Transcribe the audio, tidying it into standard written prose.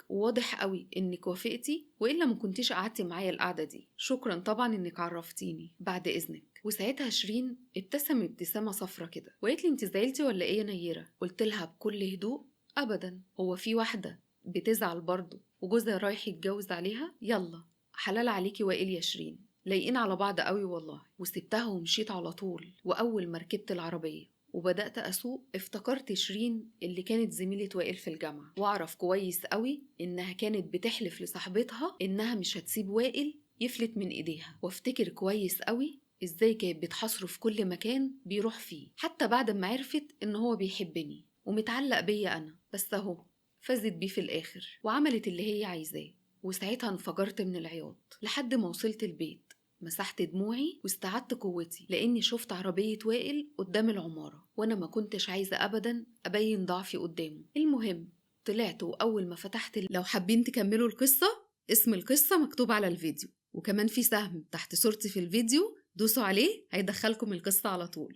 وواضح قوي انك وافقتي، والا ما كنتيش قعدتي معايا القعده دي. شكرا طبعا انك عرفتيني، بعد اذنك. وساعتها شيرين ابتسم ابتسامه صفرة كده وقالت لي انت زعلتي ولا ايه يا نيره؟ قلت لها بكل هدوء ابدا، هو في واحده بتزعل برضه وجوزها رايح يتجوز عليها؟ يلا حلال عليكي وائل يا شيرين، لايقين على بعض قوي والله. وسبتها ومشيت على طول. واول ما ركبت العربيه وبدأت أسوق افتكرت شيرين اللي كانت زميلة وائل في الجامعة، وأعرف كويس قوي إنها كانت بتحلف لصاحبتها إنها مش هتسيب وائل يفلت من إيديها. وافتكر كويس قوي إزاي كانت بتحاصره في كل مكان بيروح فيه، حتى بعد ما عرفت إن هو بيحبني ومتعلق بيا أنا، بس أهو فازت بيه في الآخر وعملت اللي هي عايزاه. وساعتها انفجرت من العياط لحد ما وصلت البيت، مسحت دموعي واستعدت قوتي لأني شفت عربية وائل قدام العمارة، وأنا ما كنتش عايزة أبدا أبين ضعفي قدامه. المهم طلعت، وأول ما فتحت، لو حابين تكملوا القصة اسم القصة مكتوب على الفيديو، وكمان في سهم تحت صورتي في الفيديو دوسوا عليه هيدخلكم القصة على طول.